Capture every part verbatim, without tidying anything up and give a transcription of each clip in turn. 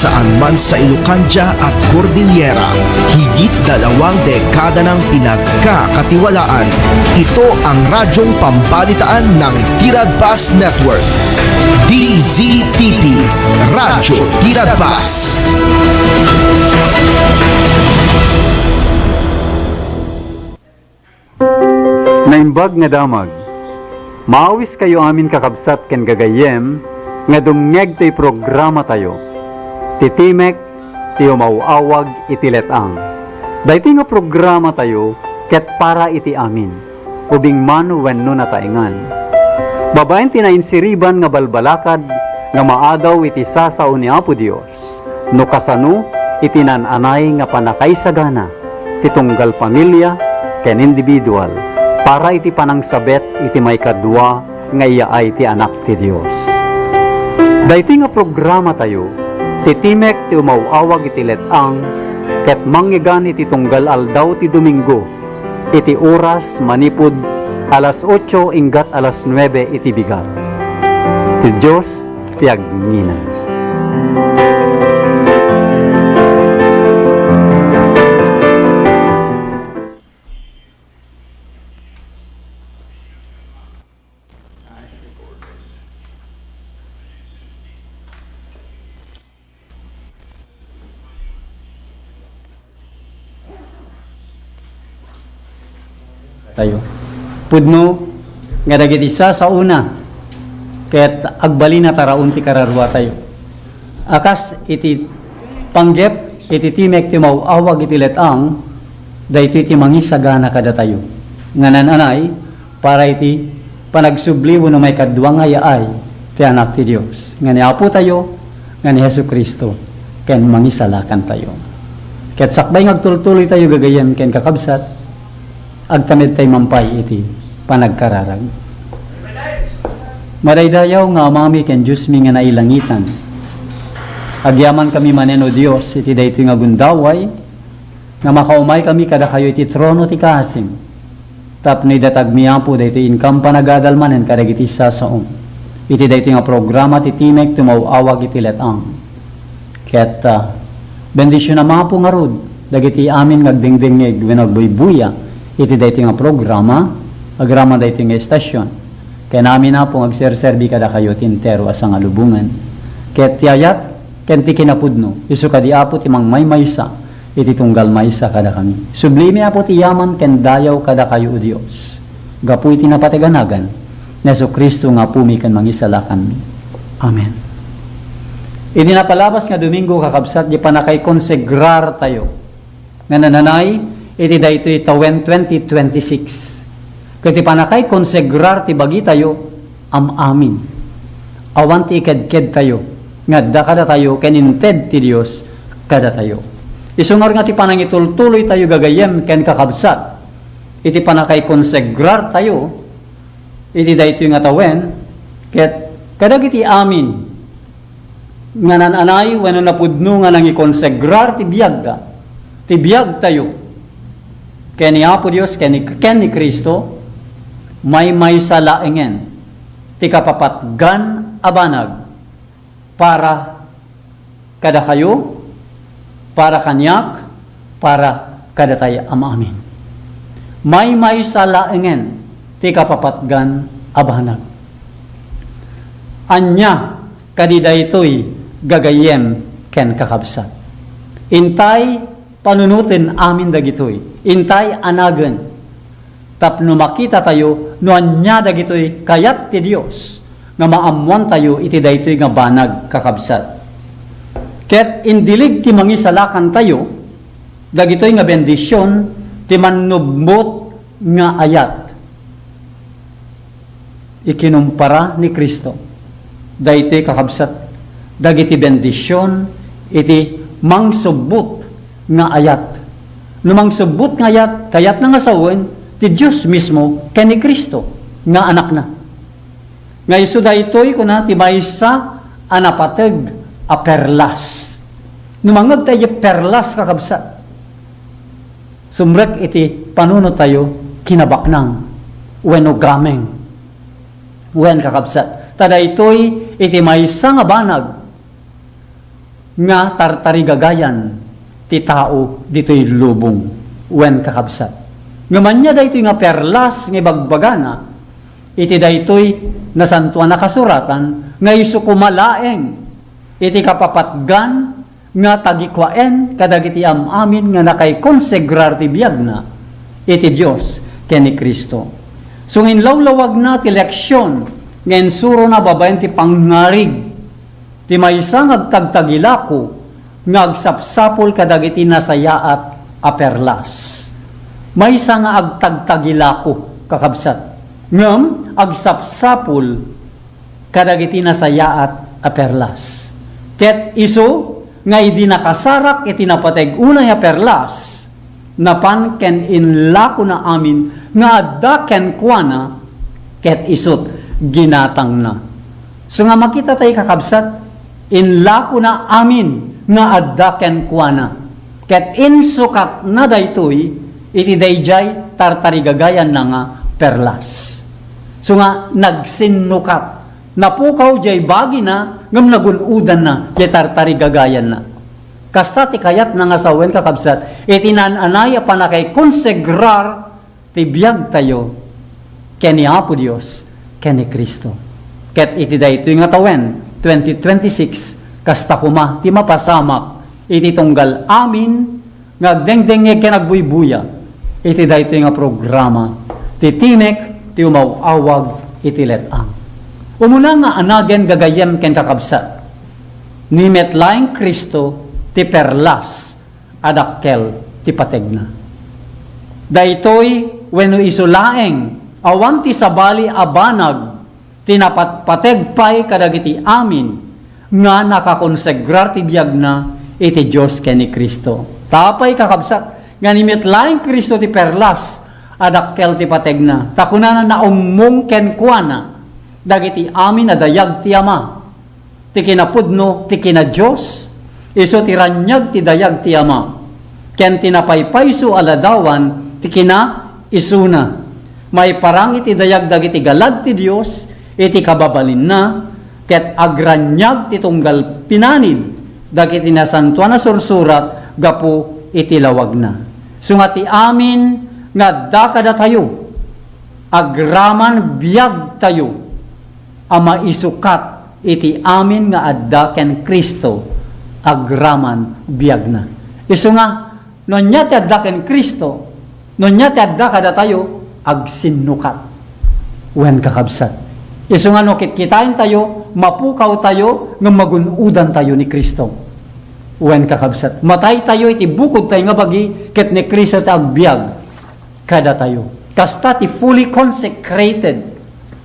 Saan man sa Ilocandia at Cordillera, higit dalawang dekada nang pinagkakatiwalaan. Ito ang radyong pambalitaan ng Tiradbas Network, D Z T P, Radyo Tiradbas. Naimbag nga damag. Maawiskayo amin, kakabsat ken gagayyem, nga dumngeg toy programatayo, ti Timek ti Umaw-awag iti Let-ang. Daytoy nga programatayo ket para iti amin, ubing man wenno nataengan. Babaen ti nainsiriban nga balbalakad nga maadaw iti sasao ni Apo Dios, no kasano iti naan-anay nga pannakaisagana ti tunggal pamilia ken individual para iti panangsabet iti maikadua nga iyaay ti Anak ti Dios. Daytoy nga programatayo, ti Timek ti Umaw-awag iti Let-ang, ket mangngegana iti tunggal aldaw ti Domingo, iti oras manipud alas otso inggat alas nuebe iti bigat. Ti Dios ti agnginana. Tayo. Pudno nga dagiti sasaona ket agbalina ta raon ti kararua tayo. A kas iti panggep iti Timek ti Umaw-awag iti Let-ang, daytoy ti mangisagana kadatayo. Ngan naan-anay, para iti panagsubli wenno maikadua nga yaay ti Anak ti Dios, nga ni Apotayo, nga ni Jesu-Cristo, ken Mangisalakantayo. Ket sakbay nga agtultuloytayo gagayyem ken kakabsat, agtamedtay man pay iti panagkararag. Madaydayaw nga Amami ken Diosmi nga nailangitan, agyamankami manen, O Dios, iti daytoy nga gundaway, nga makaumaykami kadakayo iti trono ti kaasim, tapno idatagmi, Apo, daytoy inkam panagadal manen kadagiti sasaom iti daytoy nga programa ti Timek ti Umaw-awag iti Let-ang. Ket, ah, bendisionam, Apo, ngarud dagiti amin nga agdengdengngeg wenno agbuybuya iti daytoy nga programa, agraman daytoy nga estasion. Ken amin, Apo, nga agserserbi kadakayo ti entero a sangalubongan. Ket ti ayat ken ti kinapudno, isu kadi, Apo, ti mangmaymaysa iti tunggal maysa kadakami. Sublimi, Apo, ti yaman ken dayaw kadakayo, O Dios, gapu iti napateg a nagan ni Jesu-Cristo nga Apomi ken Mangisalakanmi. Amen. Iti napalabas nga Domingo, kakabsat, di pannakaikonsegrartayo nga nananay iti daytoy tawen twenty twenty-six. Ket ti pannakaikonsegrartayo, am-amin. Awan ti ikedkedtayo nga adda kadatayo ken inted ti Dios kadatayo. Isu ngarud nga ti panangitultuloytayo gagayyem ken kakabsat iti pannakaikonsegrartayo iti daytoy nga tawen, ket kadagiti amin nga naan-anay wenno napudno nga nangikonsegrar ti biagda, ti biagtayo, ken ni Apo Dios ken ni, ken ni Cristo, maymaysa laengen ti kapapatgan a banag para kadakayo, para kaniak, para kadatay am-amin. Maymaysa laengen ti kapapatgan a banag. Ania kadi daytoy gagayyem ken kakabsat? Intay panunoten amin dagitoy. Intay anagen tapno makitatayo no ania dagitoy kayat ti Dios nga maammoantayo iti daytoy nga banag, kakabsat. Ket indilig ti Mangisalakantayo dagitoy nga bendision ti mannubot nga ayat. Ikinumpara ni Cristo daytoy, kakabsat, dagiti bendision iti mangsubbot nga ayat. No mangsubbot nga ayat, kayatna nga sawen ti Dios mismo ken ni Cristo nga Anakna. Nga isu daytoy, kuna, ti maysa a napateg a perlas. No mangngegta idiay perlas, kakabsat, sumrek iti panunottayo, kinabaknang wenno gameng. Wen, kakabsat, ta daytoy iti maysa nga banag nga tartarigagayan ti tao ditoy lubong wen kakabsat. Ngem ania daytoy nga perlas nga ibagbagana iti daytoy Nasantoan a Kasuratan nga isu koma laeng iti kapapatgan nga tagikuaen kadagiti am-amin nga nakaikonsegrar ti biagna iti Dios ken ni Cristo. So nga inlawlawagna ti leksion nga insurona babaen ti pangngarig ti maysa nga agtagtagilako nga agsapsapul kadagiti nasayaat a perlas. Maysa nga agtagtagilako, kakabsat, ngem agsapsapul kadagiti nasayaat a perlas. Ket isu nga idi nakasarak iti napateg unay a perlas, napan ken inlakona amin nga adda kenkuana, ket isut' ginatangna. So nga makita tayo, kakabsat, inlakona amin nga adda kenkuana, ket insukatna daytoy iti daydiay tartarigagayanna nga perlas. So nga nagsinnukat, napukaw jay bagina ngem nagun-odanna jay tartarigagayanna. Kasta ti kayatna nga sawen, kakabsat, iti naan-anay a pannakaikonsegrar ti biagtayo ken ni Apo Dios ken ni Cristo. Ket iti daytoy nga tawen, twenty twenty-six, kasta koma ti mapasamak iti tunggal amin nga agdengdengngeg ken agbuybuya iti daytoy nga programa, ti Timek ti Umaw-awag iti Let-ang. Umuna nga anagen, gagayyem ken kakabsat, ni met laeng Cristo ti perlas a dakkel ti pategna. Daytoy wenno isu laeng, awan ti sabali a banag ti napatpateg pay kadagiti amin nga nakakonsegrar ti biagna iti Dios ken ni Cristo. Ta apay, kakabsat, nga ni met laeng Cristo ti perlas a dakkel ti pategna, ta kunana, naummong kenkuana dagiti amin a dayag ti Ama, ti kinapudno ti kina-Dios, isu ti raniag ti dayag ti Ama, ken ti napaypayso a ladawan ti kinaisuna. Maiparang iti dayag dagiti galad ti Dios iti kababalinna, ket agraniag ti tunggal pinanid dagiti Nasantoan a Sursurat gapu iti lawagna. So nga ti amin nga adda kadatayo, agraman biagtayo a maisukat iti amin nga adda ken Cristo agraman biagna. Isu nga, no ania ti adda ken Cristo, no ania ti adda kadatayo, agsinnukat. Wen, kakabsat. Isu nga no kitkitaentayo, mapukawtayo, ngem magun-odantayo ni Cristo. Wen, kakabsat. Mataytayo iti bukodtayo nga bagi, ket ni Cristo ti agbiag kadatayo. Kasta ti fully consecrated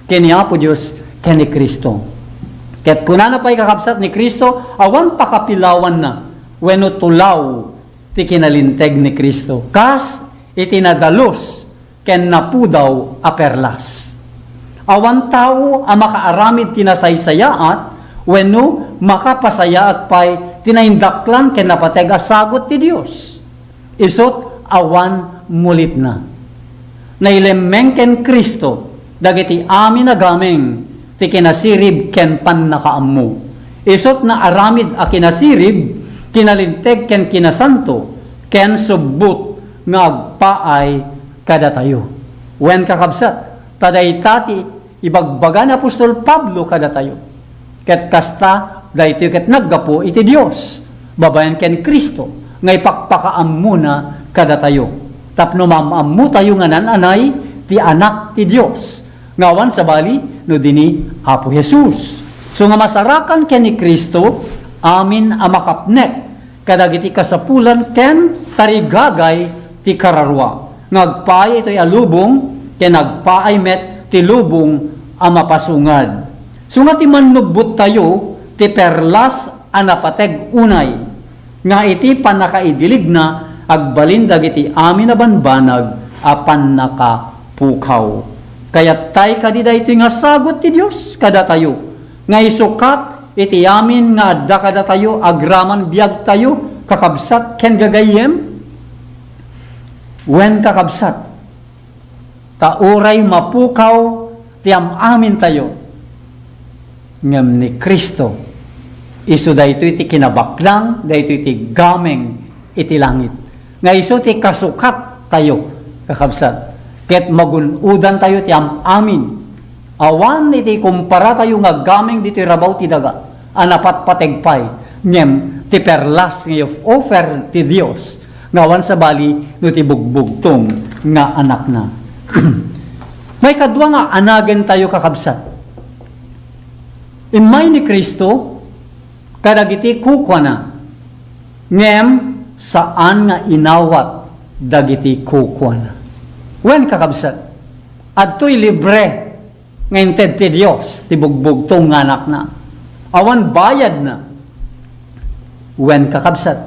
ken ni Apo Dios ken ni Cristo. Ket kunana pay, kakabsat, ni Cristo, awan pakapilawanna wenno tulaw ti kinalinteg ni Cristo, kas iti nadalus ken napudaw a perlas. Awan tao a makaaramid ti nasaysayaat wenno makapasayaat pay ti naindaklan ken napateg a sagut ti Dios. Isut' awan mulitna. Nailemmeng ken Cristo dagiti amin a gameng ti kinasirib ken pannakaammo. Isut' naaramid a kinasirib, kinalinteg ken kinasanto, ken subbot nga agpaay kadatayo. Wen, kakabsat, ta dayta ti ibagbaga ni apostol Pablo kadatayo. Ket kasta, daytoy ket naggapu iti Dios, babaen ken Cristo, nga ipakpakaammona kadatayo, tapno maam-ammotayo nga naan-anay ti Anak ti Dios, nga awan sabali no dini Apo Jesus. So nga masarakan ken ni Cristo, amin a makapnek kadagiti kasapulan ken tarigagay ti kararua, nga agpaay itoy a lubong ken agpaay met ti lubong a mapasungad. So nga ti mannubbottayo ti perlas a napateg unay, nga iti pannakaidiligna agbalin dagiti amin a banbanag a pannakapukaw. Kayattay kadi daytoy nga sagut ti Dios kadatayo, nga isukat iti amin nga adda kadatayo agraman biagtayo, kakabsat ken gagayyem? Wen, kakabsat, ta uray mapukaw ti am-amintayo, ngem ni Cristo Isu daytoy ti kinabaknang, daytoy ti gameng iti langit. Nga isu ti kasukattayo, kakabsat. Ket magun-odantayo ti am-amin. Awan iti kumparatayo nga gameng ditoy rabaw ti daga a napatpateg pay, ngem ti perlas nga offer ti Dios nga awan sabali no ti bugbugtong nga anakna. Maikadua nga anagentayo, kakabsat. Immay ni Cristo kadagiti kukuana, ngem saan nga inawat dagiti kukuana. Wen, kakabsat, adtoy libre nga inted ti Dios ti bugbugtong nga anakna. Awan bayadna. Wen, kakabsat,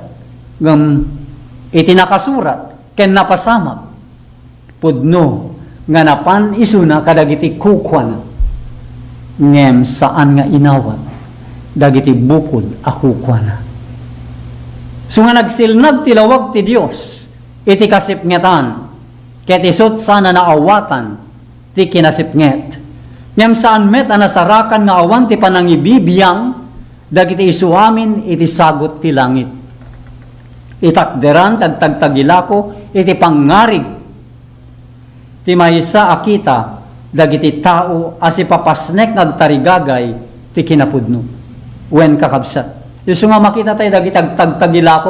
ngem iti nakasurat ken napasamak, pudno nga napan isuna kadagiti kukuana, ngem saan nga inawat dagiti bukod a kukuana. Isu nga nagsilnag ti lawag ti Dios iti kasipngetan, ket isut' saan a naawatan ti kinasipnget. Ngem saan met a nasarakan nga awan ti panangibibiang dagiti isu amin iti sagut ti langit. Itakderan ti agtagtagilako iti pangngarig ti maysa a kita dagiti tao a sipapasnek nga agtarigagay ti kinapudno. Wen, kakabsat, isu nga makita tayo dagiti agtagtagilako,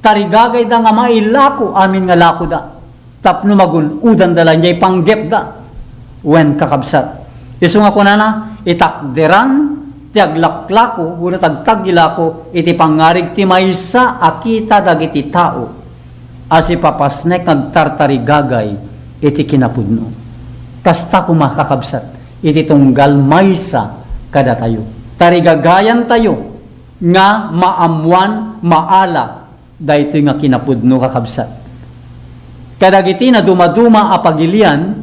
tarigagayda nga mailako amin nga lakoda. Tapno magun-odanda laeng diay panggepda. Wen, kakabsat, isu nga kunana, itakderan ti aglaklako wenno tagtagilako iti pangngarig ti maysa a kita dagiti tao a sipapasnek nga agtartarigagay iti kinapudno. Kasta koma, kakabsat, iti tunggal maysa kadatayo. Tarigagayantayo nga maammoan maala daytoy nga kinapudno, kakabsat. Kadagiti nadumaduma a pagilian,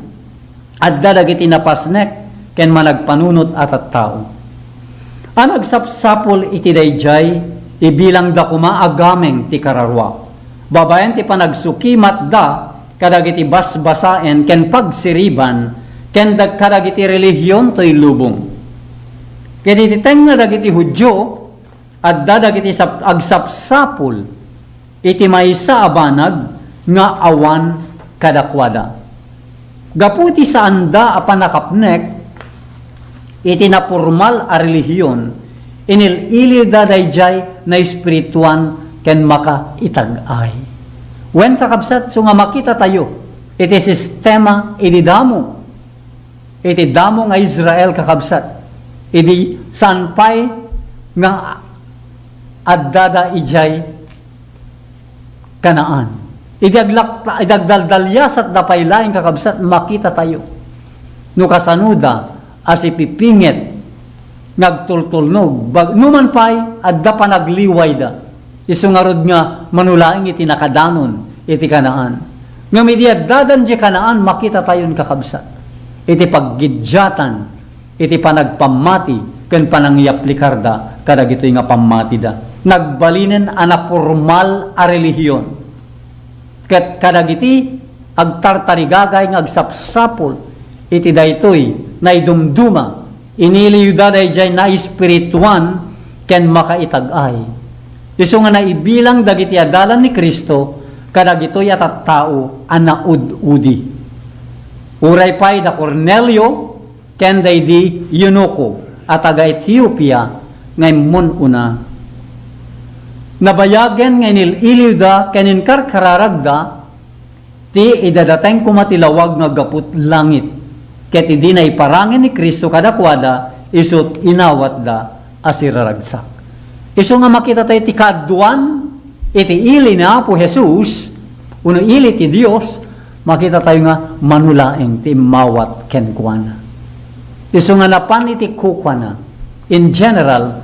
adda dagiti napasnek ken managpanunot a tattao. A nagsapsapul iti daydiay, ibilangda koma a gameng ti kararua, babaen ti panagsukimatda kadagiti basbasaen ken pagsiriban ken dag-, kadagiti relihion toy lubong. Ket iti tengnga dagiti Judio, adda dagiti sap-, agsapsapul iti maysa a banag nga awan kadakuada. Gapu iti saanda a pannakapnek iti napormal a relihion, inil-iliwda daydiay naespirituan ken makaitag-ay. Wen, kakabsat, isu nga makitatayo iti sistema idi damo iti damo nga Israel, kakabsat, idi saan pay nga addada idiay Canaan. Idi aglak-, idi agdaldaliasatda pay laeng, kakabsat, makitatayo no kasanoda a sipipinget nga agtultulnog. Bag-, numan pay, adda panagliwayda. Isu ngarud nga mano laeng iti nakadanon iti Canaan. Ngem idi addada idiay Canaan, makitatayon, kakabsat, iti paggiddiatan, iti panagpammati, ken panangiaplikarda kadagitoy nga pammatida. Nagbalinen a napormal a relihion. Ket kadagiti agtartarigagay nga agsapsapul iti daytoy naidumduma, iniliwda daydiay naespirituan ken makaitag-ay. Isu nga naibilang dagiti adalan ni Cristo kadagitoy a tattao a naud-udi. Uray pay da Cornelio, ken daydi eunuko a taga-Etiopia nga immun-una. Nabayagen nga inil-iliwda ken inkarkararagda ti idadateng koma ti lawag nga gapu langit, ket idi naiparangen ni Cristo kadakuada, isut' inawatda a siraragsak. Isu nga makita tayo ti kaaduan iti ili ni Apo Jesus, wenno ili ti Dios, makita tayo nga mano laeng ti immawat kenkuana. Isu nga napan iti kukuana, in general,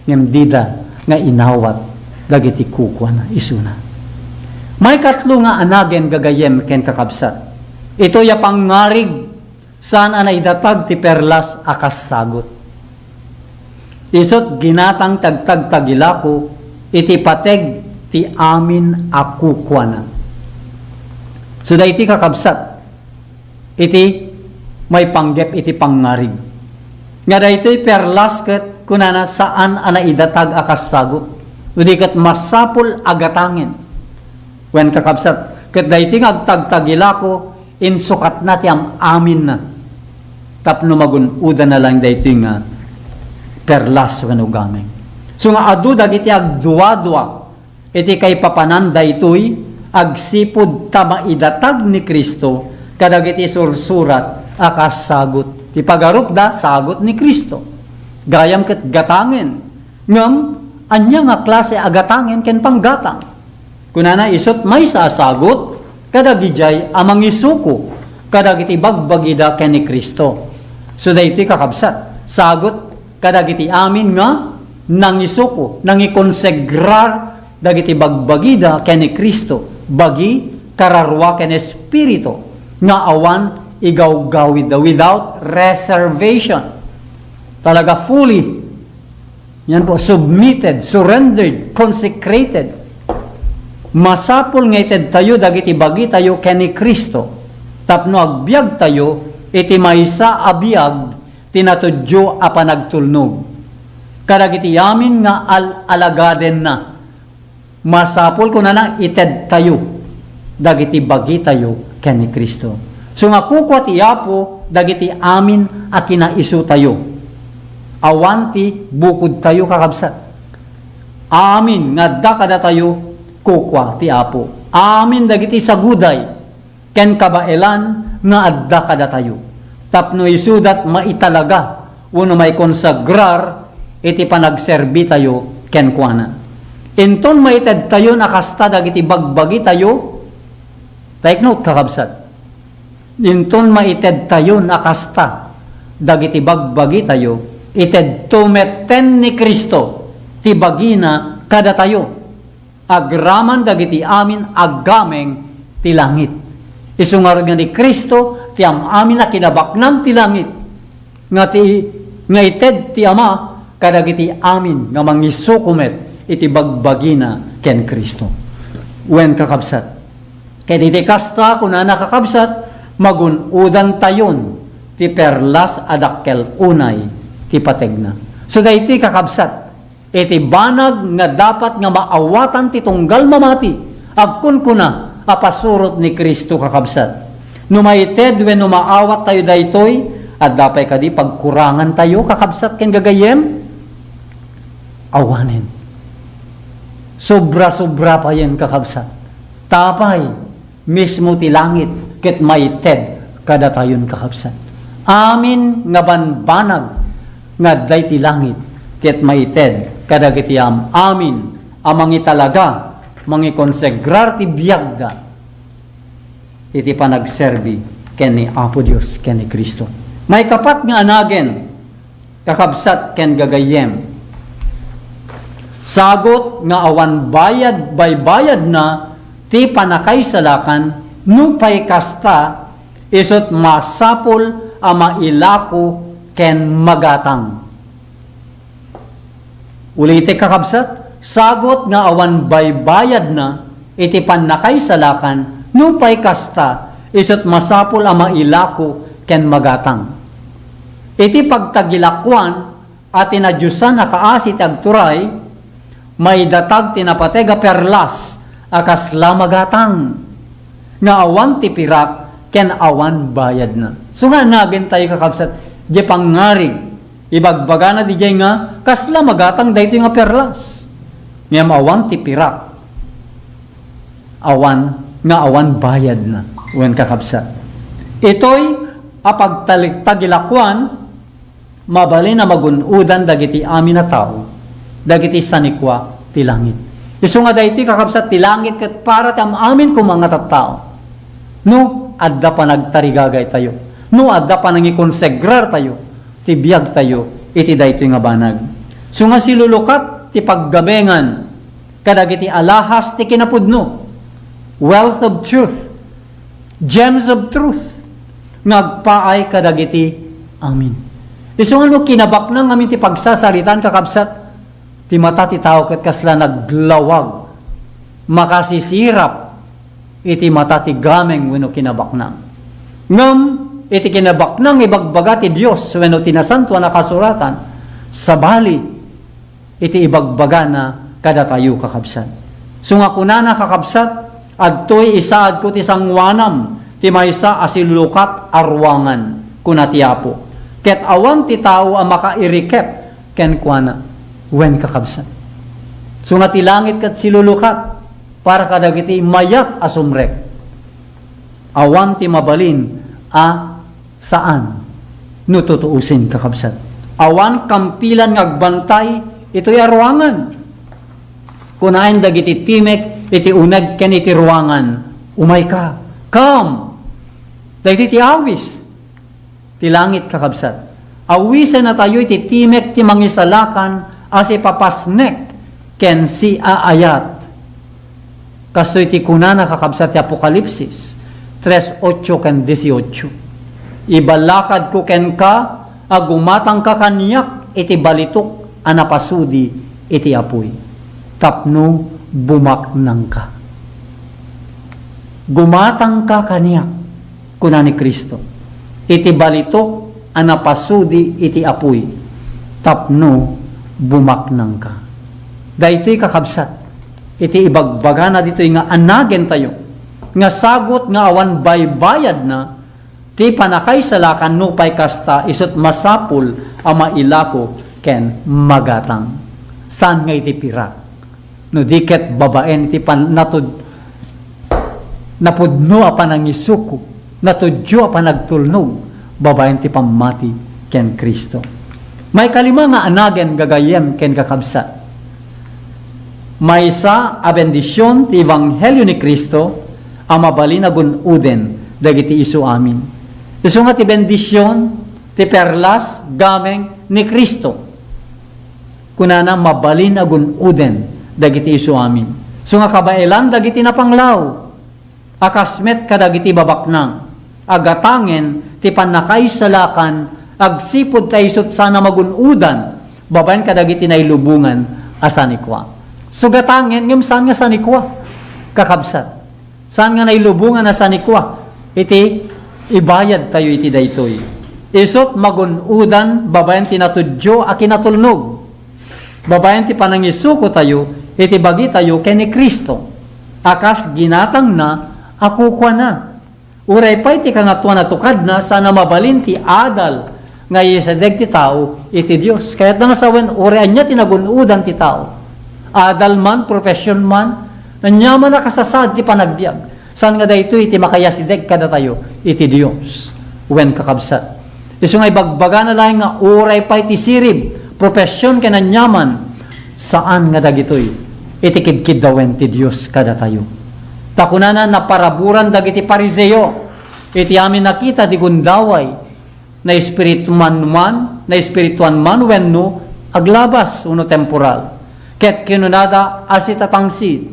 ngem dida nga inawat dagiti kukuana isuna. Maikatlo nga anagen, gagayyem ken kakabsat, itoy a pangngarig saan a naidatag ti perlas a kas sagut. Isut' ginatang ti agtagtagilako iti pateg ti amin a kukuana. So, daytoy, kakabsat, iti maipanggep iti pangngarig. Nga daytoy perlas ket Kunana, saan a naidatag a kas sagut, no di ket masapul a gatangen. Wen, kakabsat, ket daytoy nga agtagtagilako, insukatna ti am-aminna. Tapno magun-odana lang daytoy nga perlas wenno gameng. So nga adu dagiti agduadua iti kaipapanan daytoy, agsipud ta maidatag ni Cristo kadagiti sursurat a kas sagut. Ti pagarupda, sagut ni Cristo. Gayam ket gatangen. Ngem, ania nga klase a gatangen ken panggatang? Kunana, isut' maysa a sagut kadagidiay a mangisuko kadagiti bagbagida ken ni Cristo. So, daytoy, kakabsat, sagut kadagiti amin nga nangisuko, nangikonsegrar dagiti bagbagida ken ni Cristo, bagi, kararua ken espiritu, nga awan igawgawidda, without reservation. Talaga fully, yan po, submitted, surrendered, consecrated. Masapul nga itedtayo dagiti bagitayo ken ni Cristo tapno agbiagtayo iti maysa a biag ti natudyo a panagtulnog kadagiti amin nga al-alagadenna. Masapul, kunana, itedtayo dagiti bagitayo ken ni Cristo. So nga kukua ti Apo dagiti amin a kinaisutayo. Awan ti bukodtayo, kakabsat. Amin nga adda kadatayo, kukua ti Apo. Amin dagiti saguday ken kabaelan nga adda kadatayo, tapno isudat maitalaga wenno maikonsagrar iti panagserbitayo kenkuana. Inton maitedtayon a kasta dagiti bagbagitayo, take note, kakabsat, inton maitedtayon a kasta dagiti bagbagitayo, itedto metten ni Cristo ti bagina kadatayo. Agraman dagiti amin a gameng ti langit. Isu ngarud nga ni Cristo ti am-amin a kinabaknang ti langit, nga ti, nga ited ti Ama kadagiti amin nga mangisuko met iti bagbagina ken Cristo. Wen, kakabsat, ket iti kasta, kunana, kakabsat, magun-odantayon ti perlas a dakkel unay ti pategna. So, daytoy, kakabsat, iti banag nga dapat nga maawatan ti tunggal mamati, agkunkuna a pasurot ni Cristo, kakabsat. No maited wenno maawattayo daytoy, adda pay kadi pagkurangantayo, kakabsat ken gagayyem? Awanen. Sobra-sobra payen, kakabsat. Ta apay, mismo ti langit ket maited kadatayon, kakabsat. Amin nga banbanag nga adda iti langit ket maited kadagiti am-amin a mangitalaga, mangikonsegrar ti biagda iti panagserbi ken ni Apo Dios ken ni Cristo. Maikapat nga anagen, kakabsat ken gagayyem, sagut nga awan bayad, baybayadna ti pannakaisalakan, nupay kasta, isut' masapul a mailako ken magatang. Ulitek, kakabsat, sagut nga awan baybayadna iti pannakaisalakan, nupay kasta, isut' masapul a mailako ken magatang. Iti pagtagilakuan a tinadiosan a kaasi ti agturay, maidatag ti napateg a perlas a kasla magatang, nga awan ti pirak ken awan bayadna. So nga, nagentayo, kakabsat, diay pangngarig, ibagbagana diay nga kasla magatang daytoy nga perlas. Ngem awan ti pirak, awan nga awan bayadna. Wen, kakabsat, itoy a pagtali-, tagilakuan, mabalin a magun-odan dagiti amin a tao dagiti sanikua ti langit. Isu nga daytoy, kakabsat, ti langit ket para ti am-amin koma nga tattao. No adda panagtarigagaytayo, no adda panangikonsegrartayo ti biagtayo iti daytoy nga banag. So nga silulukat ti paggabengan kadagiti alahas ti kinapudno, wealth of truth, gems of truth, nga agpaay kadagiti amin. Isu nga no kinabaknang amin ti pagsasaritaan, kakabsat, ti mata ti tao ket kasla naglawag, makasisirap iti mata ti gameng wenno kinabaknang. Ngem iti kinabaknang, ibagbaga ti Dios wenno ti Nasantoan a Kasuratan, sabali iti ibagbagana kadatayo, kakabsat. So nga kunana, kakabsat, "Adtoy isaadko ti sangoanam, ti maysa a silulukat a ruangan," kuna ti Apo. Ket awan ti tao a makairikep kenkuana. Wen, kakabsat. So nga ti langit ket silulukat para kadagiti mayat a sumrek. Awan ti mabalin a saan no tutuusin, kakabsat. Awan kampilan nga agbantay itoy a ruangan. Kunaen dagiti timek iti uneg ken iti ruangan, "Umayka, come!" Daytoy ti awis ti langit, kakabsat. Awisennatayo iti timek ti Mangisalakan a sipapasnek ken siaayat. Kastoy ti kunana, kakabsat, ti Apokalipsis tres ocho ken dieciocho, "Iballakadko kenka a gumatangka kaniak iti balitok a napasudi iti apuy, tapno bumaknangka." Gumatangka kaniak, kuna ni Cristo, iti balitok a napasudi iti apuy tapno bumaknangka. Daytoy, kakabsat, iti ibagbagana ditoy nga anagentayo, nga sagut nga awan baybayadna ti pannakaisalakan, nupay kasta, isut' masapul a mailako ken magatang. Saan nga iti pirak? No di ket babaen iti pan-, natud-, napudno a panangisuko, natudyo a panagtulnog, babaen ti pammati ken Cristo. Maikalima nga anagen, gagayyem ken kakabsat, maysa a bendision ti ebanghelio ni Cristo a mabalin a gun-oden dagiti isu amin. Isu nga ti bendision ti perlas gameng ni Cristo. Kunana, mabalin a gun-oden dagiti isu amin. So nga kabaelan dagiti napanglaw a kas met kadagiti babaknang, a gatangen ti pannakaisalakan agsipud ta isut' saan a magun-odan babaen kadagiti nailubongan a sanikua. So gatangen, ngem saan nga sanikua, kakabsat. Saan nga nailubongan a sanikua iti ibayadtayo iti daytoy. Isut' magun-odan babaen ti natudyo a kinatulnog, babaen ti panangisukotayo iti bagitayo ken ni Cristo, a kas ginatangna a kukuana. Uray pay ti Kangatoan a Tukadna, saan a mabalin ti adal nga iyasideg ti tao iti Dios. Kayatna nga sawen, uray ania ti nagun-odan ti tao, adal man, profession man, aniaman a kasasaad ti panagbiag, saan nga daytoy ti makayasideg kadatayo iti Dios. Wen, kakabsat, isu nga ibagbagana laeng nga uray pay ti sirib, profession ken aniaman, saan nga dagitoy iti kidkiddawen ti Dios kadatayo. Ta kunana, naparaburan dagiti Fariseo iti amin a kita ti gundaway, naespirituan man, naespirituan man wenno aglabas wenno temporal. Ket kinunada a sitatangsit,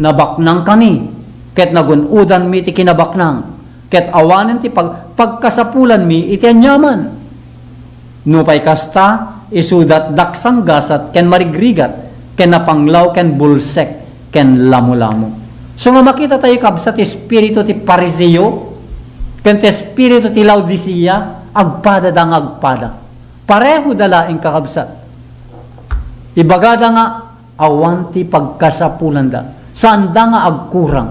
"Nabaknangkami, ket nagun-odanmi ti kinabaknang, ket awanen ti pag-, pagkasapulanmi iti aniaman." Nupay kasta, isuda ti daksang gasat ken marigrigat, ken napanglaw ken bulsek ken lamulamo. So nga makitatayo, kabsat, ti espiritu ti Fariseo ken ti espiritu ti Laodicea, agpadada nga agpada. Parehoda laeng, kakabsat. Ibagada nga awan ti pagkasapulanda. Saanda nga agkurang.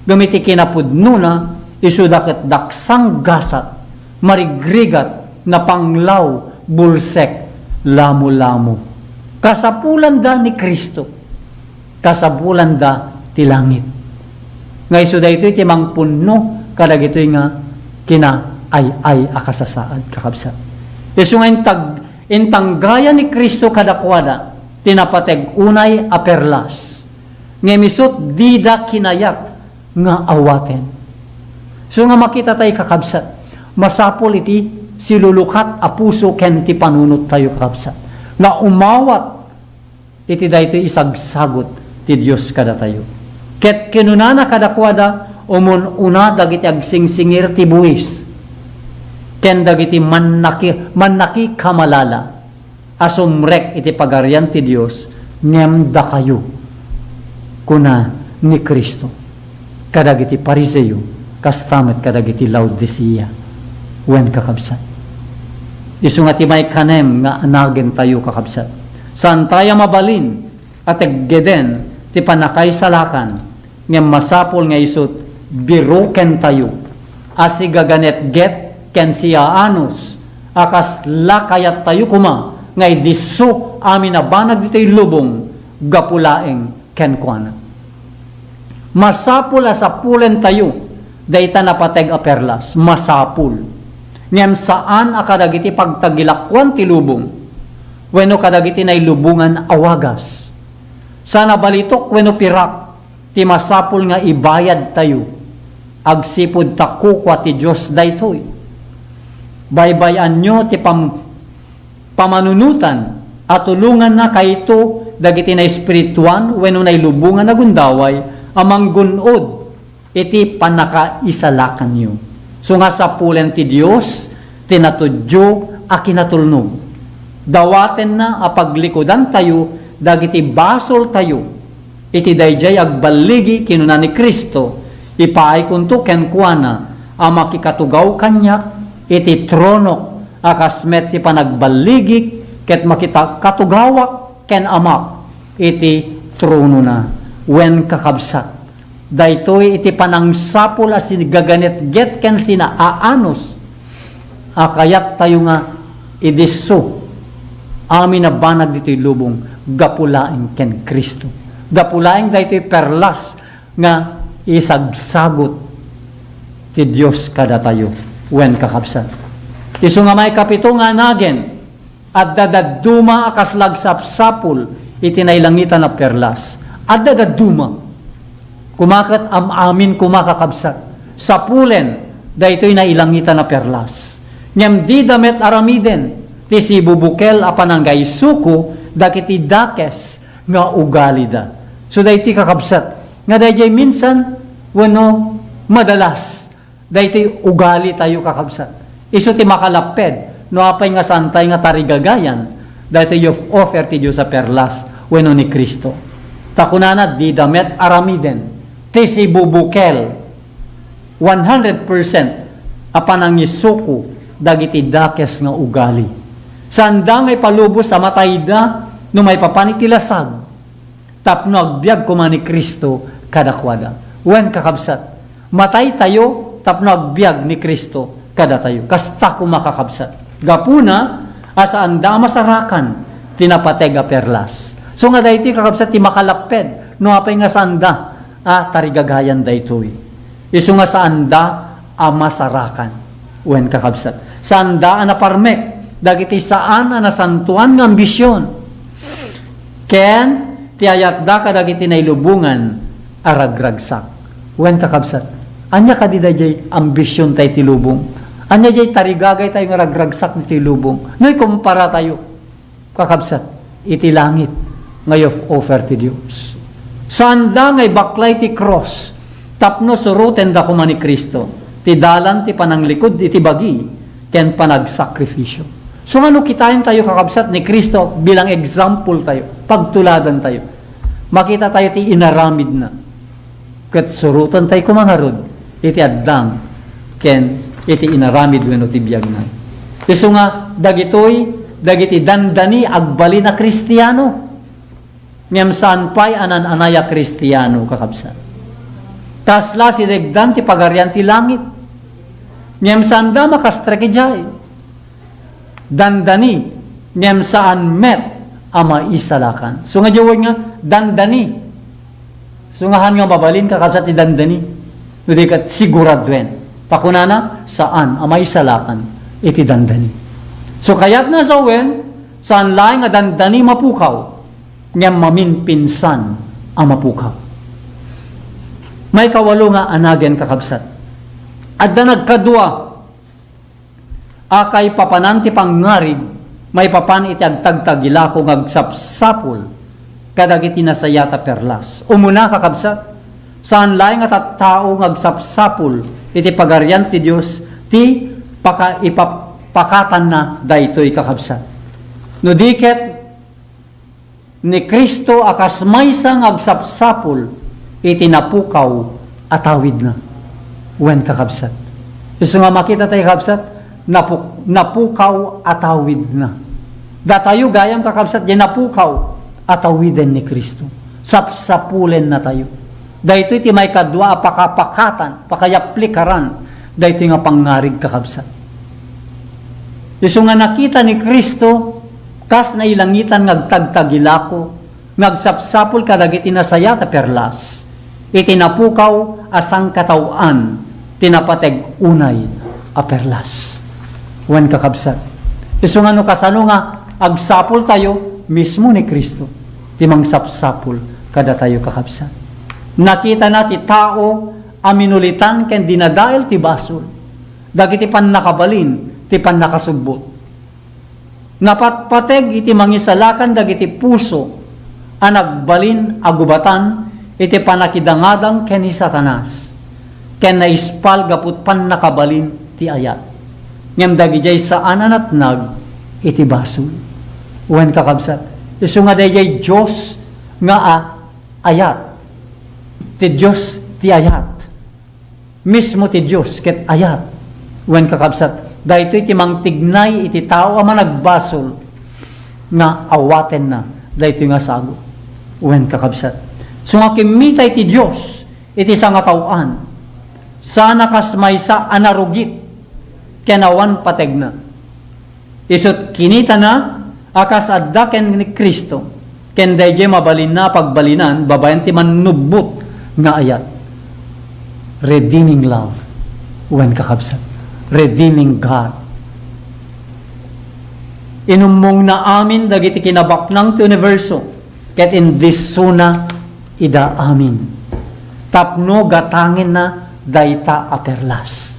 Ngem iti kinapudnona, isuda ket daksang gasat, marigrigat, napanglaw, bulsek, lamulamo. Kasapulanda ni Cristo. Kasapulanda ti langit. Nga isu daytoy ti mangpunno kadagitoy nga kinaay-ay a kasasaad, kakabsat. Isu nga intag-, intanggaya ni Cristo kadakuada ti napateg unay a perlas. Ngem isut' dida kinayat nga awaten. So nga makita tayo, kakabsat, masapul iti silulukat a puso ken ti panunottayo, kakabsat, nga umawat iti daytoy isagsagut ti Dios kadatayo. Ket kinunana kadakuada, umun-una dagiti agsingsingir ti buis ken dagiti mannaki-, mannakikamalala a sumrek iti Pagarian ti Dios, ngem dakayo, kuna ni Cristo kadagiti Fariseo, kasta met kadagiti Laodicea. Wen, kakabsat, Isu nga ti maikanem nga anagentayo, kakabsat. Saantayo a mabalin a teggeden ti pannakaisalakan, ngem masapul nga isut' birukentayo a sigaganetget ken siaanus a kasla kayattayo koma nga idisso amin a banag ditoy lubong gapu laeng kenkuana. Masapul a sapulentayo dayta napateg a perlas. Masapul. Ngem saan a kadagiti pagtagilakuan ti lubong wenno kadagiti nailubongan a wagas. Saan a balitok wenno pirak ti masapul nga ibayadtayo. Agsipud ta kukua ti Dios daytoy. Baybay-anyo ti pam-, pamanunotan a tulongannakayto dagiti naespirituan wenno nailubongan a gundaway a manggun-od iti pannakaisalakanyo. Isu nga sapulen ti Dios ti natuddio a kinatulnog. Dawatenna a paglikudantayo dagiti basoltayo iti daydiay agballigi, kinuna ni Cristo, ipaaykonto kenkuana a makikatugaw kaniak iti tronok a kas met ti panagballigik ket makita-, katugawak ken Amak iti tronona. Wen, kakabsat, daytoy iti panangsapul a sinigaganetget ken sinaanus a kayattayo nga idisso amin a banag ditoy lubong gapu laeng ken Cristo. Gapu laeng daytoy perlas nga isagsagut ti Dios kadatayo. Wen, kakabsat, isu nga maikapito nga anagen, adda dadduma a kasla agsapsapul iti nailangitan a perlas. Adda dadduma. Koma ket am-amin koma, kakabsat. Sapulen daytoy nailangitan a perlas. Ngem dida met aramiden ti sibubukel a pananggaisuko dagiti dakes nga ugalida. So, daytoy, kakabsat, nga daydiay minsan wenno madalas, daytoy ugalitayo, kakabsat. Isu ti makalapped no apay nga saantayo nga tarigagayan daytoy youth offer ti Dios a perlas wenno ni Cristo. Ta kunana, dida met aramiden ti sibubukel, one hundred percent a panangisuko dagiti dakes nga ugali. Saanda nga ipalubos a matayda no maipapan iti lasag tapno agbiag koma ni Cristo kadakuada. Wen, kakabsat, mataytayo tapno agbiag ni Cristo kadatayo. Kasta koma, kakabsat. Gapuna a saanda a masarakan ti napateg a perlas. So nga daytoy, kakabsat, ti makalapped no apay nga saanda a tarigagayan daytoy. Isu nga saanda a masarakan. Wen, kakabsat, saanda a naparmek dagiti saan a nasantoan nga ambision ken ti ayatda kadagiti nailubongan a ragragsak. Wen, kakabsat, ania kadi daydiay ambisiontayo iti lubong? Ania diay tarigagaytayo nga ragragsak ditoy lubong no ikumpara tayo, kakabsat, iti langit nga youth offer ti Dios? Saanda nga ibaklay ti krus tapno surotenda koma ni Cristo, ti dalan ti pananglikud iti bagi ken panagsakripisio. So, nga no kitaentayo, kakabsat, ni Cristo bilang example tayo, pagtuladantayo, makitatayo ti inaramidna. Ket surotentayo koma ngarud iti addang ken iti inaramid wenno ti biagna. Isu nga dagitoy dagiti dandani agbalin a Kristiano, ngem saan pay a nan-anay a Kristiano, kakabsat. Kasla sidegdan ti Pagarian ti Langit, ngem saanda makastrek idiay. Dandani, ngem saan met a maisalakan. So nga diay wen nga dandani. So nga han nga mabalin, kakabsat, ti dandani. No di ket siguraduen. Ta kunana, saan a maisalakan iti dandani. So kayatna sawen, saan laeng a dandani mapukaw, ngem maminpinsan a mapukaw. Maikawalo nga anagen, kakabsat. Adda nagkadua a kaipapanan ti pangngarig maipapan iti agtagtagilako nga agsapsapul kadagiti nasayaat a perlas. Umuna, kakabsat, saan laeng a tattao nga agsapsapul iti Pagarian ti Dios ti paka-, ipapakatanna daytoy, kakabsat. No di ket, ni Cristo a kas maysa nga agsapsapul iti napukaw a tawidna. Wen, kakabsat. Isu nga makitatayo, kakabsat, napuk-, napukaw a tawidna. Datayo gayam, kakabsat, diay napukaw a tawiden ni Cristo. Sapsapulennatayo. Daytoy ti maikadua a pakapakatan, pakayaplikaran, daytoy nga pangngarig, kakabsat. Isu nga nakita ni Cristo, kas nailangitan nga agtagtagilako, nga agsapsapul kadagiti nasayaat a perlas, iti napukaw a sangkataoan ti napateg unay a perlas. Wen, kakabsat, isu nga no kasano nga agsapultayo, mismo ni Cristo ti mangsapsapul kadatayo, kakabsat. Nakitana ti tao a minulitan ken dinadael ti basol, dagiti pannakabalin ti pannakasubbot. Napatpateg iti mangisalakan dagiti puso a nagbalin a gubatan iti pannakidangadang ken ni Satanas, ken naispal gapu pannakabalin ti ayat. Ngem dagidiay saan a natnag iti basol. Wen, kakabsat, isu nga daydiay Dios nga a-, ayat. Ti Dios ti ayat. Mismo ti Dios ket ayat. Wen, kakabsat, daytoy ti mangtignay iti tao a managbasol nga awatenna daytoy nga sagut. Wen, kakabsat, isu nga kimmitay ti Dios iti sangataoan, sana kas maysa a narugit ken awan pategna. Isut' kinitana a kas adda ken ni Cristo, ken daydiay mabalinna a pagbalinan babaen ti mannubbot nga ayat. Redeeming love. Wen, kakabsat, redeeming God. Inummongna amin dagiti kinabaknang ti universo, ket indissona ida amin tapno gatangenna dayta a perlas.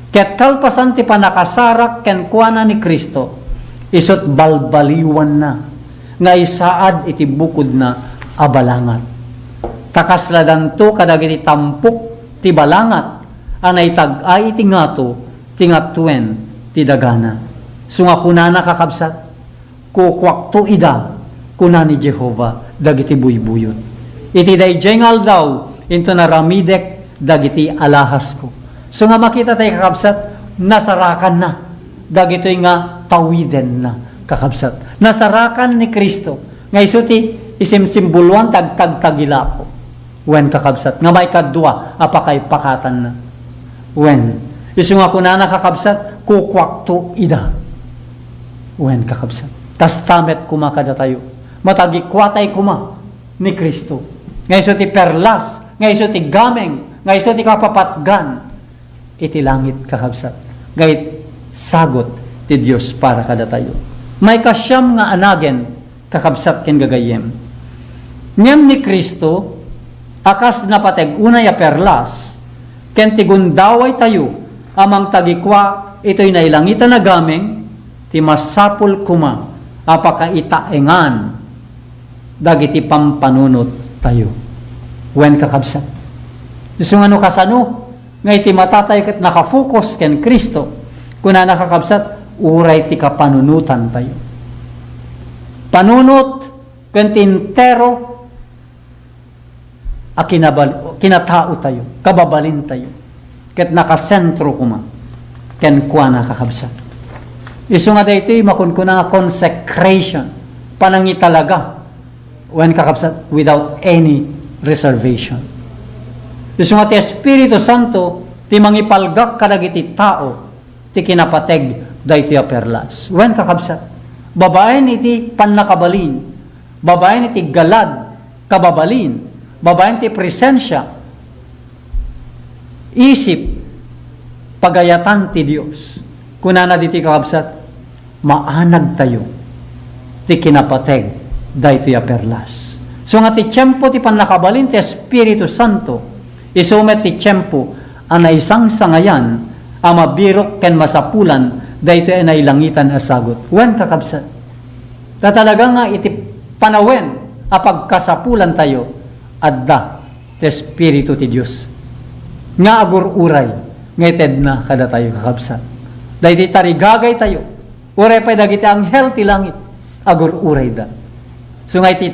Ket kalpasan ti pannakasarak kenkuana ni Cristo, isut' balbaliwanna nga isaad iti bukodna a balangat. Ta kasladanto kadagiti tampok ti balangat a naitag-ay iti ngato ti ngatuen ti dagana. Isu nga kunana, kakabsat, "Kukuakto ida," kuna ni Jehovah dagiti buybuyot. "Iti daydiay nga aldaw, inton aramidek dagiti alahasko." Isu nga makitatayo, kakabsat, nasarakanna dagitoy nga tawidenna, kakabsat. Nasarakan ni Cristo nga isu ti isimsimboloan ti agtagtagilako. Wen, kakabsat, nga maikadua a pakaipakatanna. Wen, isu nga kunana, kakabsat, "Kukuakto ida." Wen, kakabsat, kasta met koma kadatayo. Matagikuatay koma ni Cristo, nga isu ti perlas, nga isu ti gameng, nga isu ti kapapatgan iti langit, kakabsat, nga it-, sagut ti Dios para kadatayo. Maikasiam nga anagen, kakabsat ken gagayyem. Ngem ni Cristo a kas napateg unay a perlas, ken ti gundawaytayo a mangtagikua itoy nailangitan a gameng, ti masapul koma a pakaitaengan dagiti pampanunottayo. Wen, kakabsat, isu nga no kasano nga iti matatayo ket nakafokus ken Cristo, kunana, kakabsat, uray ti kapanunotantayo. Panunot ken ti entero a kinabal-, kinataotayo, kababalintayo, ket nakasentro koma kenkuana, kakabsat. Isu nga daytoy makunkuna nga consecration, panangitalaga, wen, kakabsat, without any reservation. Isu nga ti Espiritu Santo ti mangipalgak kadagiti tao ti kinapateg daytoy a perlas. Wen, kakabsat, babaen iti pannakabalin, babaen iti galad, kababalin, babaen ti presensia, isip, pagayatan ti Dios. Kunana ditoy, kakabsat, maanagtayo ti kinapateg daytoy a perlas. Isu nga ti tiempo ti pannakabalin ti Espiritu Santo, isu met ti tiempo a naisangsangayan a mabirok ken masapulan daytoy a nailangitan a sagut. Wen, kakabsat, ta talaga nga iti panawen a pagkasapulantayo, adda ti Espiritu ti Dios nga agur-uray nga itedna kadatayo, kakabsat. Daydi tarigagaytayo, uray pay dagiti anghel ti langit, agur-urayda. Isu nga iti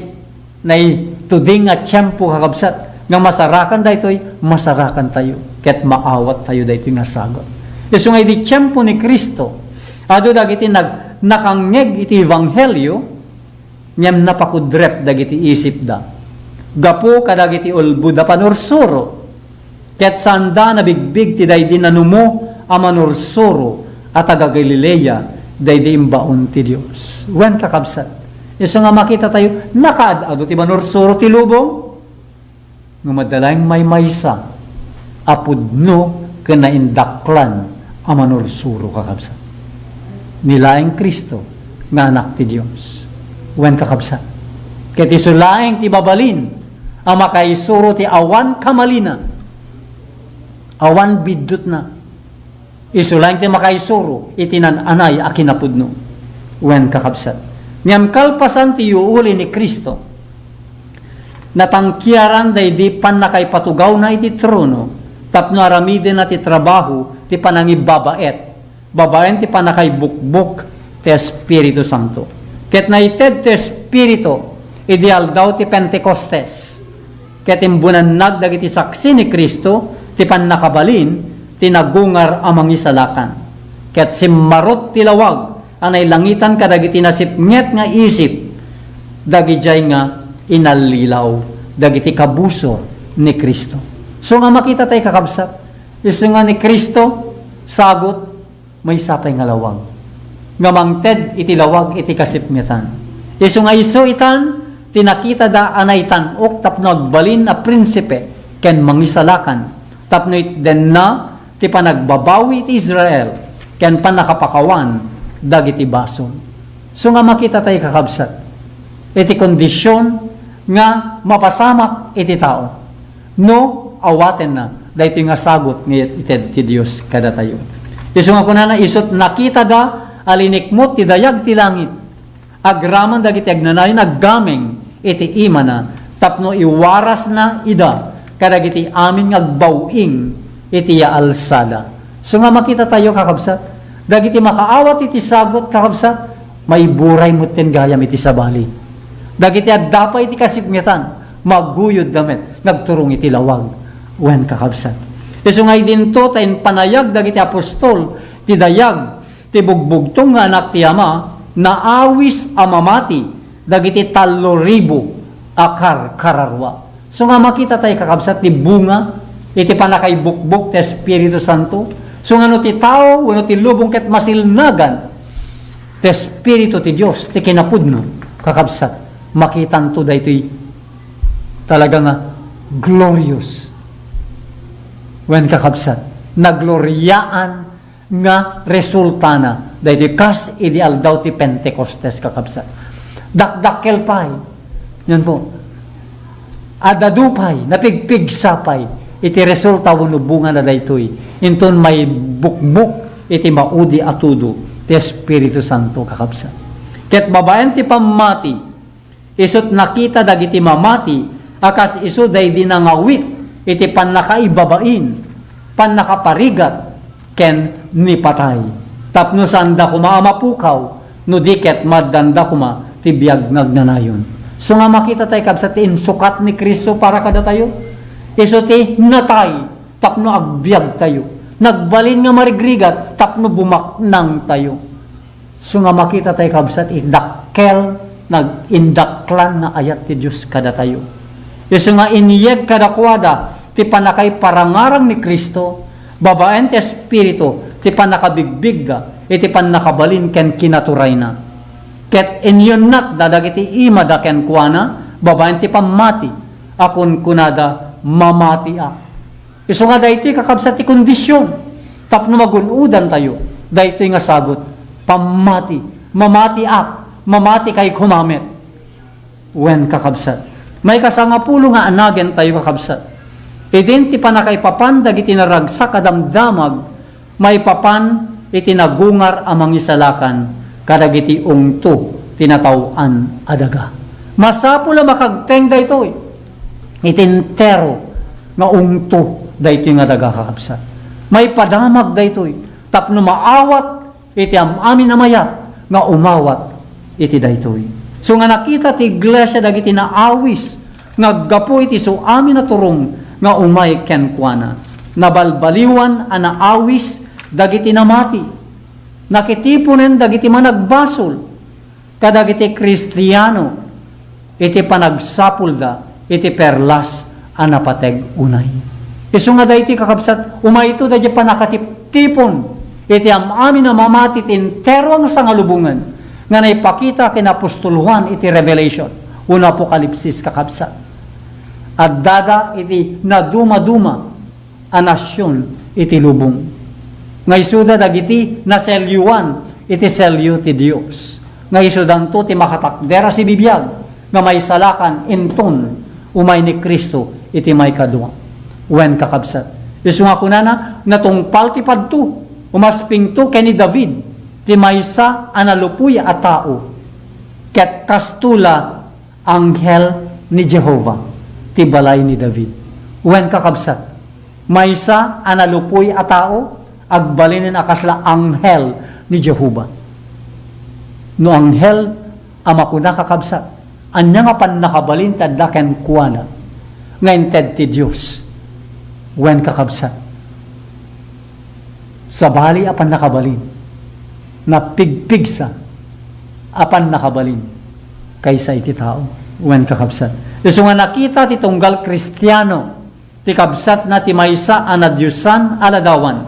naituding a tiempo, kakabsat, nga masarakan daytoy, masarakantayo, ket maawattayo daytoy nga sagut. Isu nga idi tiempo ni Cristo, Adu dagiti nag-, nakangngeg iti ebanghelio, ngem napakudrep dagiti isipda gapu kadagiti ulbod a panursuro, ket saanda nabigbig ti daydi nanumo a manursuro a taga-Galilea daydi imbaon ti Dios. Wen, kakabsat, isu nga makitatayo, nakaad-adu ti manursuro ti lubong. Ngem adda laeng maymaysa a pudno ken naindaklan a manursuro, kakabsat. Ni laeng Cristo nga Anak ti Dios. Wen, kakabsat, ket isu laeng ti mabalin a makaisuro ti awan kamalina, awan biddutna. Isu laeng ti makaisuro iti naan-anay a kinapudno. Wen, kakabsat, ngem kalpasan ti yuuli ni Cristo, natangkiaran daydi pannakaipatugawna iti trono tapno aramidenna ti trabaho ti panangibabaet babaen ti pannakaibukbok ti Espiritu Santo. Ket naited ti Espiritu idi aldaw ti Pentecostes. Ket imbunannag dagiti saksi ni Cristo ti pannakabalin ti nagungar a mangisalakan. Ket simmarot ti lawag a nailangitan kadagiti nasipnget nga isip dagidiay nga inallilaw dagiti kabusor ni Cristo. So nga makita tayo, kakabsat, isu nga ni Cristo, sagut, maysa pay nga lawag nga mangted iti lawag iti kasipngetan. Isu nga isu itan ti nakitada a naitan-ok tapno agbalin a prinsipe ken mangisalakan, tapno itdenna ti panagbabawi iti Israel ken pannakapakawan dagiti basol. So nga makita tayo, kakabsat, iti kondisyon nga mapasamak iti tao no awatenna daytoy nga sagut nga ited ti Dios kadatayo. Isu nga kunana, isut' nakitada a linikmut ti dayag ti langit, agraman dagiti agnanayon aggameng iti imana tapno iwarasna ida kadagiti amin nga agbaw-ing iti yaalsada. So nga makita tayo, kakabsat, dagiti makaawat iti sagut, kakabsat, maiburay metten gayam iti sabali. Dagiti adda pay iti kasipngetan, maguyodda met nga agturong iti lawag. Wen, kakabsat, isu nga idinto ta impanayag dagiti apostol ti dayag ti bugbugtong nga Anak ti Ama, naawis a mamati dagiti tallo ribu a karkararua. So nga makita tayo, kakabsat, ti bunga iti pannakaibukbok ti Espiritu Santo. So nga no ti tao wenno ti lubong ket masilnagan ti Espiritu ti Dios ti kinapudno, kakabsat, makitanto daytoy talaga nga glorious. Wen, kakabsat, nagloriaan nga resultana daytoy kas idi aldaw ti Pentecostes, kakabsat. Dakdakkel pay. Yan po. Adadu pay, napigpigsa pay iti resulta wenno bunga na daytoy. Inton maibukbok iti maudi a tudo ti Espiritu Santo, kakabsat. Ket babaen ti pammati, isut' nakita dagiti mamati a kas isu daydi nangawit iti pannakaibabain, pannakaparigat, ken ni patay, tapno saanda koma a mapukaw, no di ket maaddanda koma ti biag nga agnanayon. So nga makita tayo, kabsat, ti insukat ni Cristo para kadatayo, isu ti natay tapno agbiag tayo, nagbalin nga marigrigat tapno bumaknang tayo. So nga makita tayo, kabsat, ti dakkel nga indaklan nga ayat ti Dios kadatayo. Isu nga inyeg kadakuada ti pannakaiparangarang ni Cristo, babaen ti Espiritu ti pannakabigbigda iti pannakabalin ken kinaturayna. Ket inyunnatda dagiti imada kenkuana babaen ti pammati a kunkunada, "Mamatiak." Isu nga daytoy, kakabsat, ti kondisyon tapno magun-odantayo daytoy nga sagut, pammati, mamatiak, mamatikay koma met. Wen, kakabsat, maikasangapulo nga anagentayo, kakabsat, idin ti pannakaipapan dagiti naragsak a damdamag maipapan iti nagungar a mangisalakan kadagiti ungto ti nataw-an a daga. Masapul a makagteng daytoy iti entero nga ungto daytoy nga daga, kakabsat. Maipadamag daytoy tapno maawat iti am-amin a mayat nga umawat iti daytoy. So nga nakita ti iglesia dagiti naawis nga aggapu iti su amin a turong nga umay kenkuana. Nabalbaliwan a naawis dagiti namati. Nakitiponen dagiti managbasol kadagiti Kristiano iti panagsapulda iti perlas a napateg unay. Isu nga daytoy, kakabsat, umayto daydi pannakatiptipon iti am-amin a mamati ti entero a sangalubongan nga naipakita ken apostol Juan iti Revelation wenno Apokalipsis, kakabsat. Addada iti nadumaduma a nasion iti lubong, nga isuda dagiti naselioan iti selio ti Dios, nga isudanto ti makatakder a sibibiag nga maisalakan inton umay ni Cristo iti maikadua. Wen, kakabsat, isu nga kunana, natungpal ti padto, umaspingto ken ni David ti maysa a nalupoy a tao, ket kasto la anghel ni Jehovah ti balay ni David. Wen, kakabsat, maysa a nalupoy a tao, agbalinen a kasla anghel ni Jehovah. No anghel a makuna, kakabsat, ania nga pannakabalin ti adda kenkuana nga inted ti Dios? Wen, kakabsat, sabali a pannakabalin, napigpigsa a pannakabalin kaysa iti tao. Wen, kakabsat, isu nga nakita ti tunggal Kristiano ti kabsatna ti maysa a nadiosan a ladawan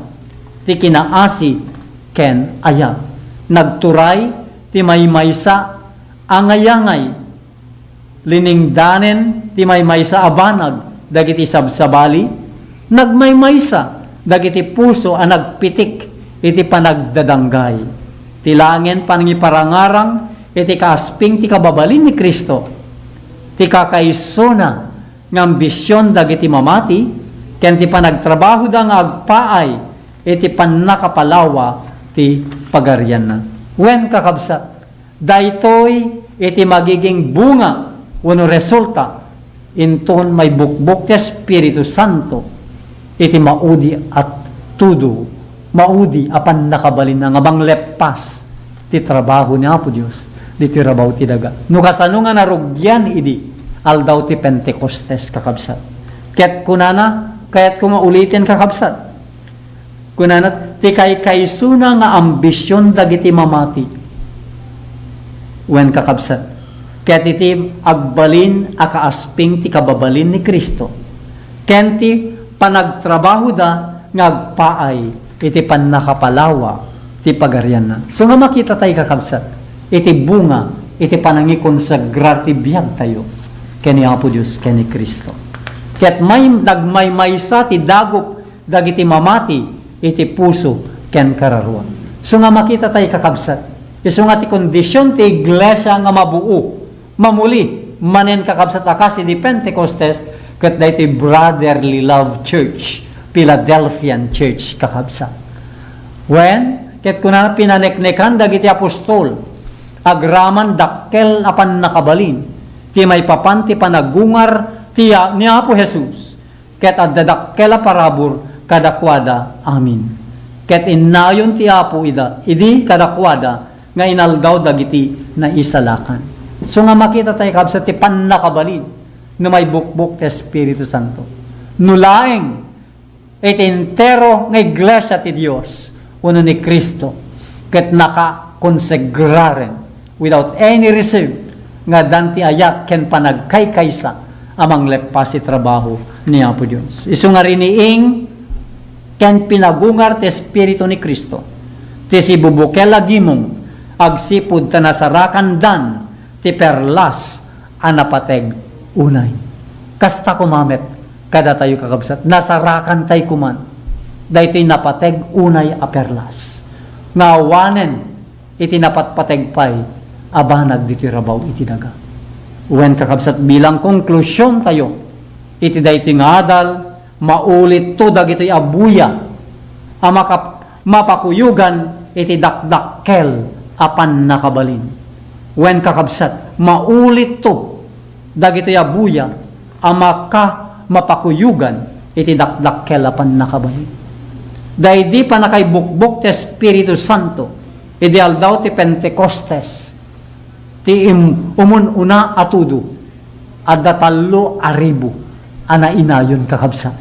ti kinaasi ken ayat. Nagturay ti maymaysa a ngayangay. Liningdanen ti maymaysa a banag dagiti sabsabali. Nagmaymaysa dagiti puso a nagpitik iti panagdadanggay. Ti laengen panangiparangarang iti kaasping ti kababalin ni Cristo. Ti kakaisuna nga ambision dagiti mamati ken ti panagtrabahoda nga agpaay iti pannakapalawa ti pagarianna. Wen, kakabsat, daytoy iti magiging bunga wenno resulta inton maibukbok ti Espiritu Santo iti maudi a tudo, maudi a pannakabalinna nga mangleppas ti trabaho ni Apo Dios ditoy rabaw ti daga. No kasano nga narugian idi Aldaw ti Pentecostes, kakabsat. Ket kunana, kayatko nga uliten, kakabsat. Kunana, ti kaykaysona nga ambision dagiti mamati. Wen, kakabsat, ket iti agbalin a kaasping ti kababalin ni Cristo, ken ti panagtrabahoda nga agpaay iti pannakapalawa ti pagarianna. So nga makita tayo, kakabsat, iti bunga iti panangikonsagrar ti biag tayo ken ni Apo Dios ken ni Cristo. Ket may, nagmaymaysa ti dagup dagiti mamati iti puso ken kararuan. So nga makita tayo, kakabsat, isu nga ti kondision ti iglesia nga mabuo, mamuli, manen, kakabsat, a kas idi Pentecostes, ket daytoy Brotherly Love Church, Philadelphian Church, kakabsat. Wen, ket kunana, pinaneknekan dagiti apostol, agraman dakkel a pannakabalin, ti maipapan ti panagungar ti, ni Apo Jesus, ket adda dakkel a parabur kadakuada amin. Ket innayon ti Apo ida, idi kadakuada nga inaldaw dagiti naisalakan. So nga makita tayo, kabsat, ti pannakabalin no maibukbok ti Espiritu Santo. No laeng iti entero nga iglesia ti Dios wenno ni Cristo, ket nakakonsegraren without any reserve nga addan ti ayat ken panagkaykaysa a mangleppas ti trabaho ni Apo Dios. Isu nga riniing ken pinagungar ti Espiritu ni Cristo, ti sibubukel a gimong agsipud ta nasarakandan ti perlas a napateg unay. Kasta koma met kadatayo, kakabsat, nasarakan tay koman daytoy napateg unay a perlas nga awanen iti napatpateg pay a banag ditoy rabaw iti daga. Wen, kakabsat, bilang konklusion tayo iti daytoy nga adal, maulitto dagitoy a buya a makap-, mapakuyogan iti dakdakkel a pannakabalin. Wen, kakabsat, maulitto dagitoy a buya a maka-, mapakuyogan iti dakdakkel a pannakabalin. Daydi pannakaibukbok ti Espiritu Santo idi aldaw ti Pentecostes, ti im-, umun-una a tudo, adda tallo a ribu a nainayon, kakabsat.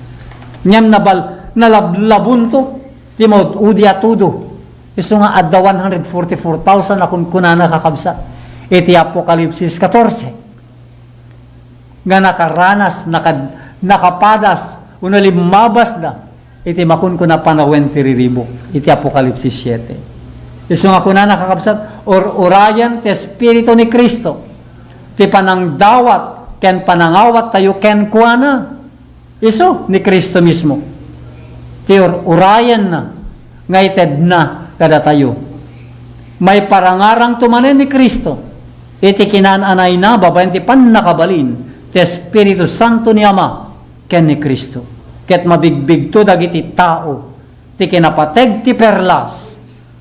Ngem nabal-, nalablabonto ti maud-udi a tudo. Isu nga adda one hundred forty-four thousand a kunkunana, kakabsat, iti Apokalipsis katorse, nga nakaranas, nakad-, nakapadas, wenno limmabasda iti makunkuna panawen ti riribuk iti Apokalipsis siete. Isu nga kunana, kakabsat, ur-urayen ti Espiritu ni Cristo ti panangdawat ken panangawattayo kenkuana. Isu ni Cristo mismo ti ur-urayenna nga itedna kadatayo. Maiparangarangto manen ni Cristo iti kinan-anayna babaen ti pannakabalin ti Espiritu Santo ni Ama ken ni Cristo. Ket mabigbigto dagiti tao ti kinapateg ti perlas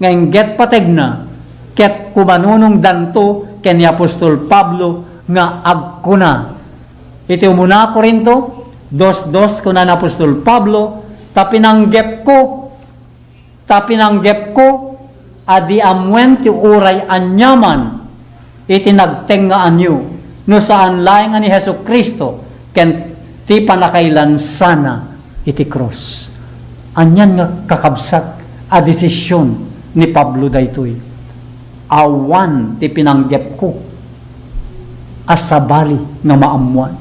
nga inggit pategna, ket kumanunongdanto ken ni apostol Pablo nga agkuna, iti umuna Corinto dos dos, kuna ni apostol Pablo, "Ta pinanggepko, ta pinanggepko a di ammuen ti uray aniaman iti nagtengngaanyo, no saan laeng a ni Jesu-Cristo ken ti pannakailansana iti krus." Anian nga, kakabsat, a desisyon ni Pablo daytoy? Awan ti pinanggepko a sabali nga maammoan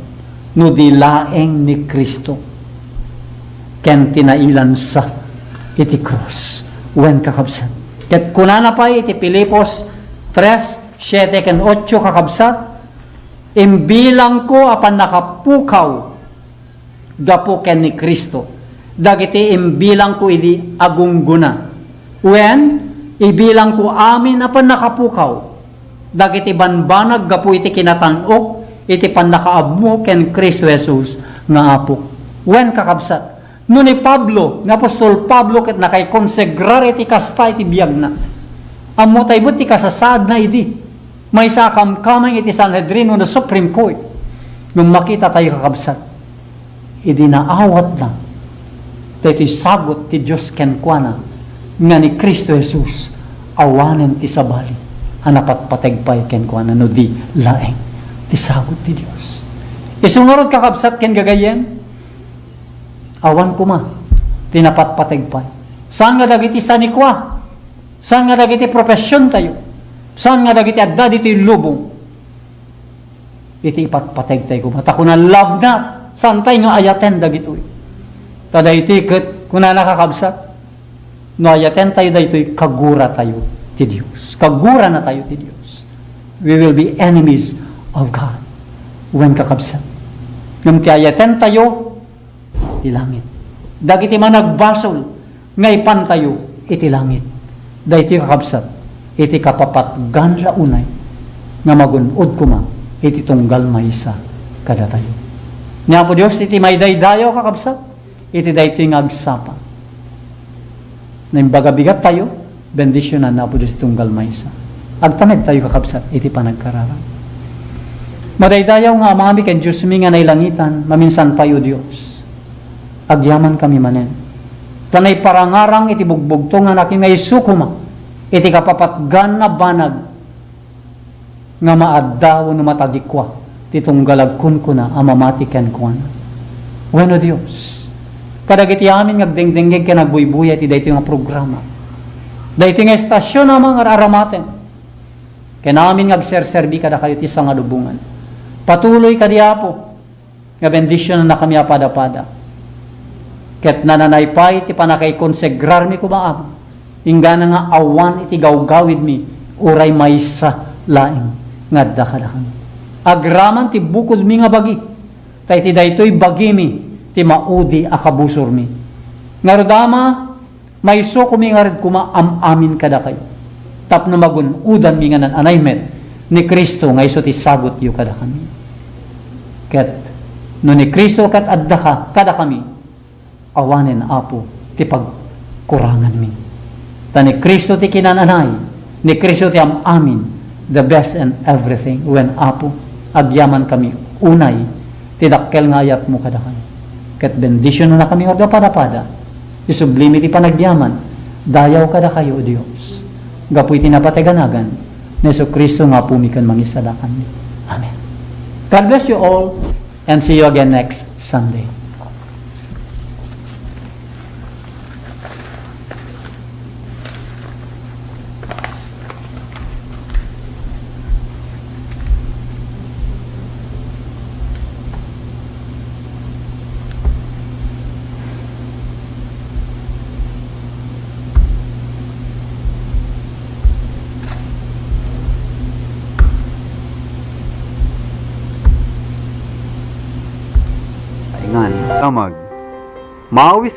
no di laeng ni Cristo ken ti nailansa iti krus. Wen, kakabsat, ket kunana pay iti Filipos tres, siete ken ocho, kakabsat, "Imbilangko a pannakapukaw gapu ken ni Cristo dagiti imbilangko idi agunggona. Wen, ibilangko amin a pannakapukaw dagiti banbanag gapu iti kinatan-ok iti pannakaammo ken Cristo Jesus nga Apok." Wen, kakabsat, no ni Pablo, ni apostol Pablo, ket nakaikonsagrar iti kasta iti biagna, ammo tayo met ti kasasaadna idi maysa a kamkameng iti Sanhedrin wenno Supreme Court. Ngem makita tayo, kakabsat, idi naawatna daytoy sagut ti Dios kenkuana nga ni Cristo Jesus awanen ti sabali a napatpateg pay kenkuana no di laeng ti sagut ti Dios. Isu ngarud, kakabsat ken gagayyem, awan koma ti napatpateg pay. Saan nga dagiti sanikua, saan nga dagiti profession tayo, saan nga dagiti adda ditoy lubong, iti ipatpateg tayo koma. Ta kuna, "Love not," saan tayo nga ayaten dagitoy. Ta daytoy ket, kunana, kakabsat, no ayaten tayo daytoy, kagura tayo ti Dios. Kagurana tayo ti Dios. We will be enemies of God. Wen, kakabsat. Ngem ti ayaten tayo, ti langit. Dagiti managbasol nga ipantayo iti langit. Daytoy, kakabsat, iti kapapatgan la unay nga magun-od koma iti tunggal maysa kadatayo. Ni Apo Dios iti maidaydayaw, kakabsat, iti daytoy nga agsapa. Naimbagabigat tayo, bendisionan ni Apo Dios ti tunggal maysa. Agtamedtayo, kakabsat, iti panagkararag. Madaydayaw nga Amami ken Diosmi nga nailangitan, maminsan pay, O Dios, agyamankami manen. Ta naiparangarang iti bugbugto nga Anakmi nga isu koma iti kapapatgan a banag nga maadda wenno matagikua ti tunggal agkunkuna a mamati kenkuana. Wen, O Dios, kadagiti amin nga agdengdengngeg ken agbuybuya iti daytoy nga programa, daytoy nga estasion, Ama, nga ar-aramaten, ken amin nga agserserbi kadakayo ti sangalubongan, patuloy kadi, Apo, nga bendisionannakami a pada-pada. Ket nananay pay ti pannakaikonsegrarmi koma, Ama, inggana nga awan iti gawgawidmi uray maysa laeng nga adda kadakami. Agraman ti bukodmi nga bagi, ta iti daytoy bagimi ti maudi a kabusormi. Ngarud, Ama, maisukomi ngarud koma am-amin kadakayo tapno magun-odanmi nga naan-anay met ni Cristo nga isu ti sagutyo kadakami. Ket no ni Cristo ket adda ka kadakami, awanen, Apo, ti pagkuranganmi. Ta ni Cristo ti kinan-anay, ni Cristo ti am-amin, the best and everything. Wen, Apo, agyamankami unay ti dakkel nga ayatmo kadakami. Ket bendisionannakami nga agpada-pada. Isublimi ti panagyaman, dayaw kadakayo, O Dios, gapu iti napateg a nagan ni Jesu-Cristo nga Apomi ken Mangisalakanmi. Amen. God bless you all, and see you again next Sunday. Ngan. Damag. Maawis